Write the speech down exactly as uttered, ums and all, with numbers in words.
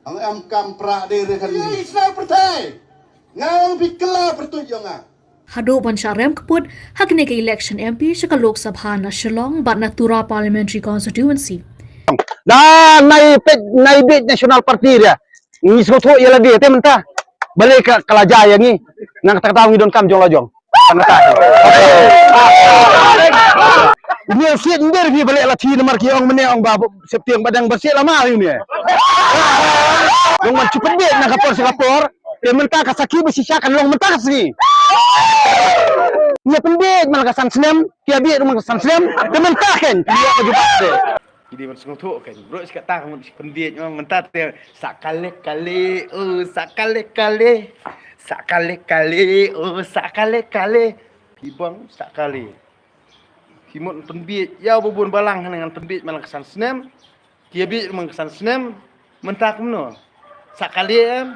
Ang em kam pra de re kan ni. Isna pertai. Ngang pikla pertuit yong nga. Haduh ban shah rem kput ha kane ka election M P sha ka Lok Sabha na Shillong bad na Tura Parliamentary Constituency. Da nai pet nai bit National Party dia. Ngi sngewthuh ïa lade te mynta. Balei ka, ka la jia ïa ngi. Nang kata kata ngi don kam jong la jong. Tang kata. Ngi sit nder ngi balei la thi namar ki ong mene ong ba septieng badang ba sit lama ïa ngi. Long man chu pynbeit na ka por sha ka por. Te mynta ka sakhi ba shisha kan long mynta ka sngi. Ngi pynbeit man ka san snem, ki ïa beit man ka san snem. Te mynta kan, ki ïa ka jubab te. Ki dei ban sngewthuh kan. Bro, shi katta ka mut shi pynbeit, mynta te sa kale kale, oh, sa kale kale. Sa kale kale, oh, sa kale kale. Phi bang sa kale. Ki mut pynbeit, ïa ba bun balang hangne ngan pynbeit man ka san snem. Ki ïa beit man ka san snem. Mynta kumno? Sa kale em.